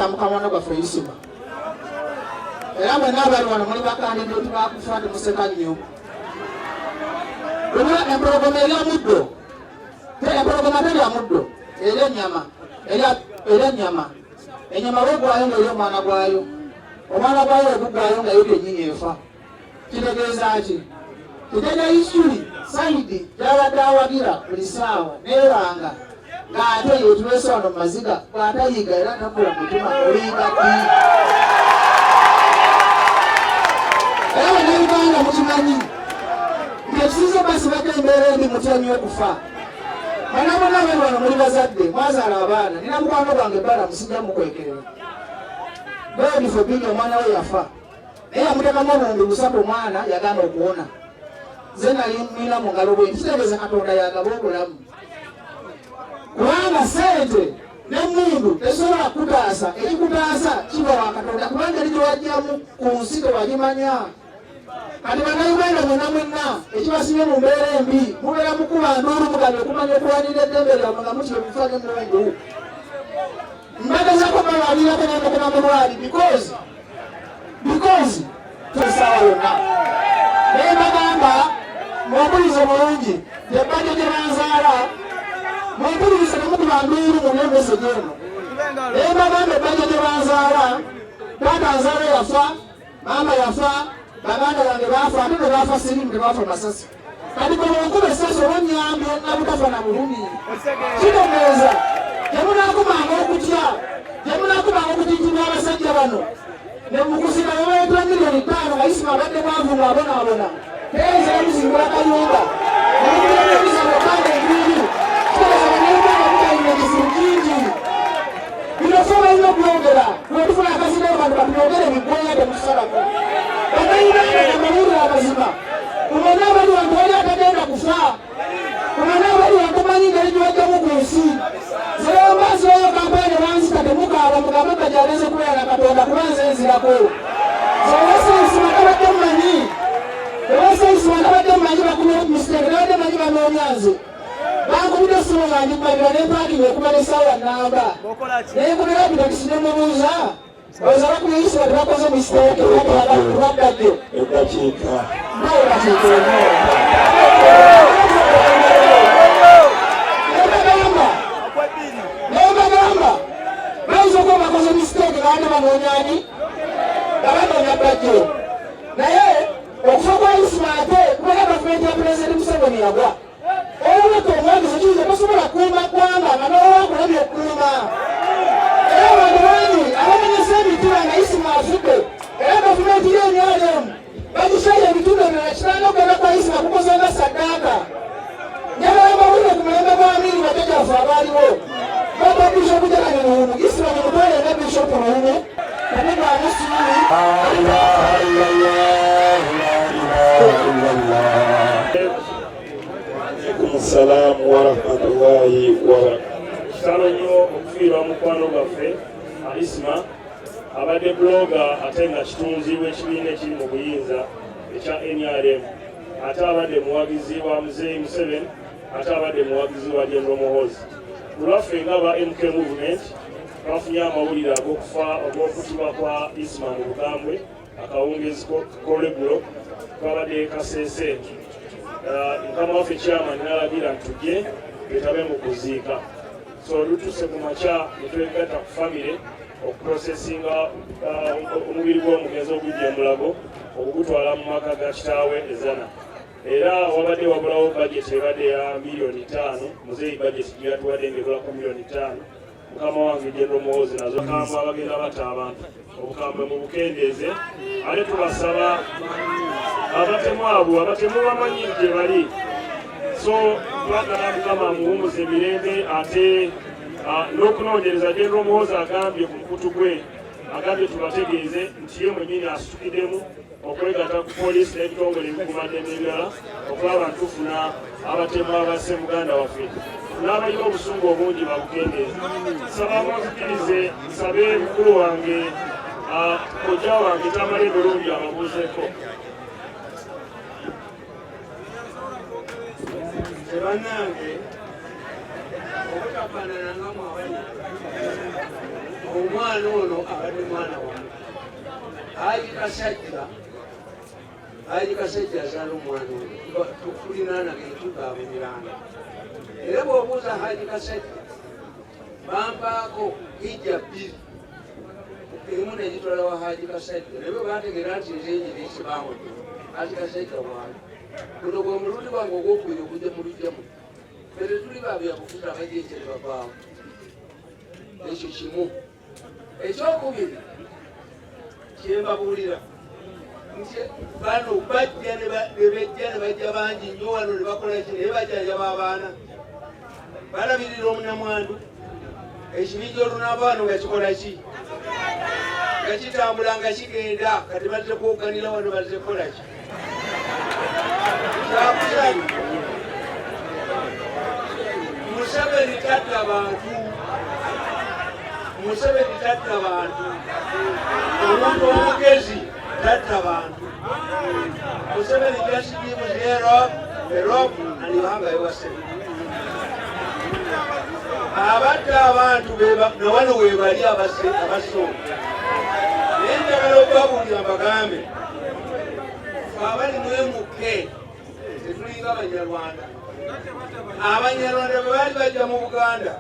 Batta mukamwana gwaffe Isima. Era mwenna abali wano muli bakandidoti bakufa, temuseka nnyo. Luba empologoma erya muddo, empologoma terya muddo, erya ennyama, erya ennyama. Ennyama bwegwayo nga erya omwana gwayo, omwana gwayo ogugwayo nga yo kennyini efa. Kitegeeza ki? Kijjaja Isuli sayidi gy'abadde awagira buli ssaawa neeranga ng'ate yetuleese wano mu maziga, bw'atayiga era takula mutima, oliyiga ddi? Era Bannayuganda mukimanyi nti ekisinza basibako embeera embi mutya nnyo okufa. Banabona abali wano muli bazadde, mwazaala abaana. Nina mukwano gwange Bala, musijja mukwekerera. God forbid omwana we yafa, naye yamutekamu obuwumbi busatu, omwana yagaana okuwona. Nze nali mwina mu ngalo bwe kitegeeza Katonda yagaba obulamu, kubanga sente n'emmundu tesobola kukutaasa. Ekikutaasa kiva wa Katonda, kubanga eri gyewajjamu ku nsi tewagimanya. Kati Bannayuganda mwenna mwenna ekibasibye mu mbeera embi, mubeera mukuba nduulu, mugabye okumanya okulwanirira eddembe lyammwe nga mutya okufa n'emmundu. Mbagezako balwanirako nemukoma mulwali because tesaawa yonna. Naye bagamba mumpulirize bulungi, tebajja gye banzaala. Mumpulirize, temukuba nduulu mu byemesegi eno. Naye bagamba ebbajja gye banzaala, taata nzaala yafa, maama yafa, baganda bange bafa, ate ne bafa sirimu, tebafa masasi. Kati gwe bwenkuba essasi oba nyambye nabutafa na bulumi, kitegeeza temunakumanga okutya, temunakumanga okutijibwa abasajja bano. Ne mukuzika babaletera miliyoni 5 nga Isima abadde mwavu ng'abonaabona, teyinza namuzimbula kayumba. Nemukubira enduulu, kitegeeza Bannayuganda mutalina ekizibu kingi. Bino fe balina okwogera, lwetufuna akazina abantu batwogere biggweyo, temutusalako. Bannayuganda, namawulire amazima, kumanya abali wantu wali atagenda kufa, kumanya abali wantu manyi ngeri gyewajjamu ku nsi. Zerambazirayo kampani banzita, temukaaba, mugambe bajaleze kubeera na Katonda, kuba nze nzirako. Zeweseisima nabadde mmanyi, eweseisima nabadde mmanyi bakubye mistake, nabadde mmanyi banoonya nze. Bankubidde essimu nga ndikumalira ne parking okumala essaawa namba, nenkubira bitakisi nemubuuza, oza bakuyisira tebakoze mistake tebaddadde. Eddakiika. Mbawo dakiika emu. Nebagamba, nebagamba bayinza okuba bakoze mistake nga bate banoonyani, nga banoonya Bajjo. Naye okufa kwa Isima ate kubanga gavumenti ya Pulezidenti Museveni yagwa. Olweka omwagizi kiyinza tosobola kukuuma ggwanga nga n'owakulabye okukuuma. Era abantu bangi abamenyesa emitima nga Isima afudde, era gavumenti y'eNRM bagishaye ebitundu ebirala kitanda okugenda kwa Isima kukoze nga saddaaka. Njagala mbawulire ku mulembe gwa Amini, bajjajjaffe abaaliwo baba Bishopu Jackson Luwum. Isima mumutwale nga Bishopu Luwum temugwamu ssuubi. La ilaha illallah, la ilaha illallah. Alaikum salamu wa rahmatullahi wa barakatuh. Kitalo nnyo okufiirwa mukwano gwaffe Isma, abadde blogger ate nga kitunzi w'ekibiina ekiri mu buyinza ekya NRM, ate abadde muwagizi wa Muzeeyi Museveni, ate abadde muwagizi wa General Muhoozi. Ku lwaffe nga ba MK Movement, twafunye amawulire ag'okufa, og'okutibwa kwa Isma mu bukambwe akawungezi k'olweggulo. Twabadde Kasese. Mukama waffe chairman n'alagira nti tujje twetabe mu kuziika. So lutuuse ku makya ne twegatta ku famire okuprocessinga omubiri gw'omugenzi ogujja emulago okugutwala mu maka ga kitaawe ezana. Era wabadde wabulawo budget ebadde ya miliyoni 5. Muzeeyi budget gyeyatuwadde ngaebulako miliyoni 5. Mukama wange General Muhoozi nazo kambwe abagenda batta abantu, obukambwe mu bukendeeze. Ate tubasaba abatemu abo, abatemu bamanyi gye bali. So twagala Mukama amuwumuze mirembe. Ate n'okunoonyereza, General Muhoozi agambye ku mukutu gwe, agambye tubategeeze nti ye mwennyini asitukiddemu okwegatta ku poliisi n'ebitongole ebikuumaddembe ebirala okulaba nti tufuna abatemu abasse muganda waffe. N'abalina obusungu obungi babukendeeza. Saba munzikirize nsabe mukulu wange, kojja wange Tamale Mirundi ababuuzeeko. Bannange, obutafaanana nga mwabali omwana. Omwana ono abadde mwana wange. Haji Kasajja, Haji Kasajja azaala omwana ono, tulinaanagene, tuva abumiranga. Era bw'obuuza Haji Kasajja, bampaako hijja bbiri, emu negitwala wa Haji Kasajja, naye bwe bategeera nti nze njiriisi bawodde Haji Kasajja waali. Guno gwe mulundi gwange ogwokubiri okujja mu lujja muno. Ffe tetuli ba byabufuzi abajja ekyo ne bavaawo. Ekyo kimu. Ekyokubiri kyembabuulira nti bano bajja ne bejja ne bajja bangi nnyo wano ne bakola ki, naye bajjanjaba abaana, balabirira omunamwandu. Ekibinja olunaaba wano nga kikola ki, nga kitambula nga kigenda. Kati bazze kwoganira wano, bazze kukola ki? Kyakusatu, Museveni tatta bantu, Museveni tatta bantu. Omuntu omugezi tatta bantu. Museveni just gives a rope, a rope and you hang yourself. Abatta abantu nawano webali abasonga, naye njagala okubabuulira mbagambe, abali mwemuke tetulinga Abanyarwanda. Abanyarwanda bwe baali bajja mu Buganda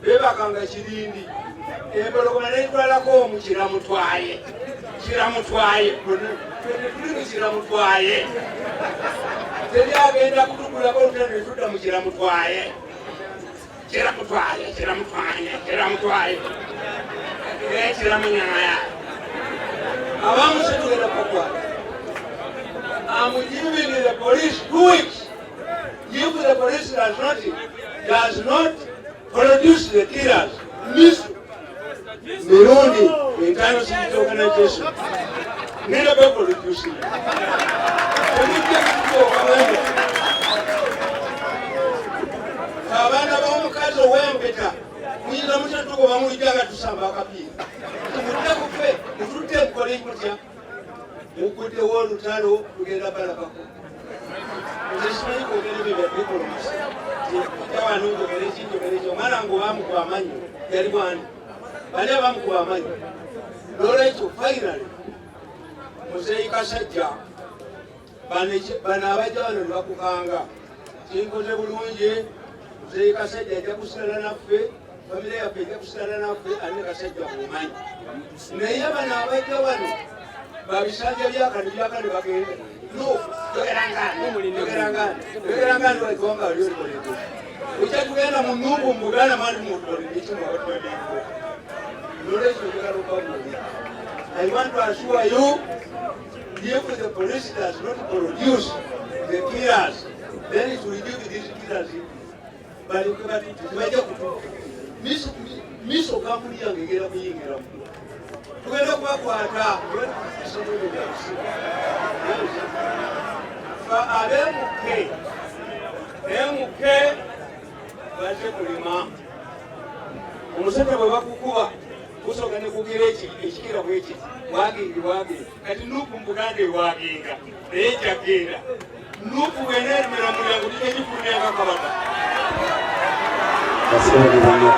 bebakanga kirindi, empologoma netwalako omu. Kiramutwaye, kiramutwaye, tetuli mu kiramutwaye. Teri agenda kutugulako olutalo netudda mu kiramutwaye, kiramutwaye, kiramutwaye, kiramutwaye, kiramunyaya. Abamu situgenda kubakwata. I'm giving the police 2 weeks. If the police does not produce the killers, Miss Mirundi Internal Security Organization, ngenda be producing. Temujja kutuuka wembe. Abaana b'omukazi ow'empeta muyinza mutya tugoba mulujja nga tusamba akapiira? Tumudde kufe mutudde mukole mutya? Muguddewo olutalo, tugenda balabako. Nze simanyi kwogera ebyo bya diplomacy. Kujja wano njogere ki, njogere ki? Omwana nga obamukuba amannyo yali bwani? Bali abamukuba amannyo. Nolwekyo finally Muzeeyi Kasajja, bano abajja wano ne bakukanga, kinkoze bulungi. Muzeeyi Kasajja ajja kusigala naffe, famire yaffe ejja kusigala naffe, ane Kasajja mumanyi. Naye bano abajja wano babisanja byakano byakano bagenda no yogerangani, yogerangani, eggwanga lyolikoledde ojja tugenda mu nnumbu mu Buganda mandi mutukoledde kimuwatwaddeiko. Nolwekyo njagala okubabuulira, I want to assure you, if the police does not produce the killers, then it will give these killers baleke batutte, tebajja kutuuka. Miso kampuni yange egenda kuyingiramu, tugenda kubakwata. Fa abemuke emuke baze kulima. Omusajja bwe bakukuba gusooka ne kugira ekikira bwekiti wagingi wagingi. Kati NUP mu Buganda ewaginga, naye jagenda NUP bweneerumira mulyango tujja nga kabaka. Basebali bonna.